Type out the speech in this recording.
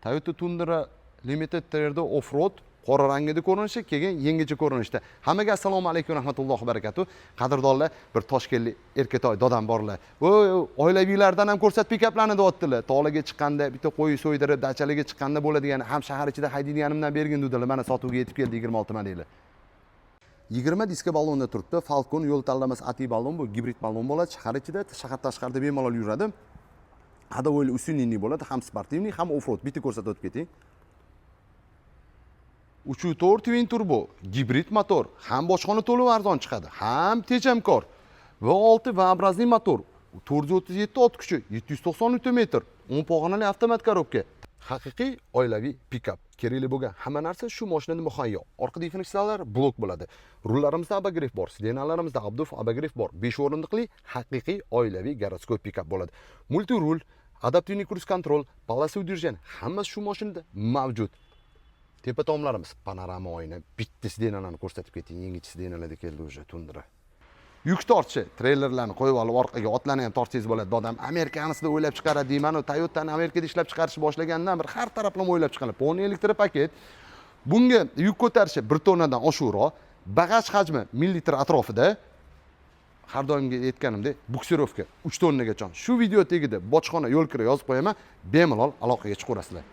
Toyota Tundra Limited Trader Off-Road qora rangida ko'rinishi, keyin yangicha ko'rinishda. Hammaga assalomu alaykum rahmatullohi barakatuh. Qadrdonlar, bir toshkentlik erkatoy dodam borlar. Voy, oilaviylardan ham ko'rsat pikaplarni, deyaptilar. Tog'larga chiqqanda, bitta qo'y so'ydirib, dachalarga chiqqanda bo'ladigan, ham shahar ichida haydaydiganimdan bergin, dedilar. Mana, sotuvga yetib keldi 26 modeli. 20 diska ballonda turibdi. Falcon yo'l tanlamas ATI ballon, bu gibrid ballon bo'ladi. Shahar ichida, shahar tashqarida bemalol yuradi. Ходовой усиленный bo'ladi, ham спортивный, ham off-road. Bitta ko'rsatib o'tib keting. 3.4 twin turbo, gibrid motor, ham bojxona to'lovi arzon chiqadi, ham tejamkor. V6 V-образный motor, 437 ot kuchi, 790 Nm, 10 pog'onali avtomat korobka. Haqiqiy oilaviy pikap. Kerakli bo'lgan hamma narsa shu mashinada muhayyo. Orqa differensiallar blok bo'ladi. Rullarimizda обогрев bor, сиденья larimizda обдув, обогрев bor. 5 o'rindiqli haqiqiy oilaviy городской pikap bo'ladi. Мультируль, адаптивный круиз-контроль, полоса удержания, hammasi shu mashinada mavjud. Tepa tomlarimiz panorama oyna, bitta сиденья larni ko'rsatib keting, yangicha сиденья larda keldi уже Tundra. Yuk tortishi, treylerlarni qo'yib olib, orqaga otlarni ham tortsangiz bo'ladi. Dodam amerikanisida o'ylab chiqaradi deyman, Toyotani Amerikada ishlab chiqarishni boshlagandan bir har taraflama o'ylab chiqqanlar. Полный электропакет. Bunga yuk ko'tarishi 1 tonnadan oshiqroq, bagaj hajmi 1000 litr atrofida. Har doimgi aytganimdek, буксировка 3 tonnagacha. Shu video tagida bojxona, yo'l kira yozib qo'yaman, bemalol aloqaga chiqaverasizlar.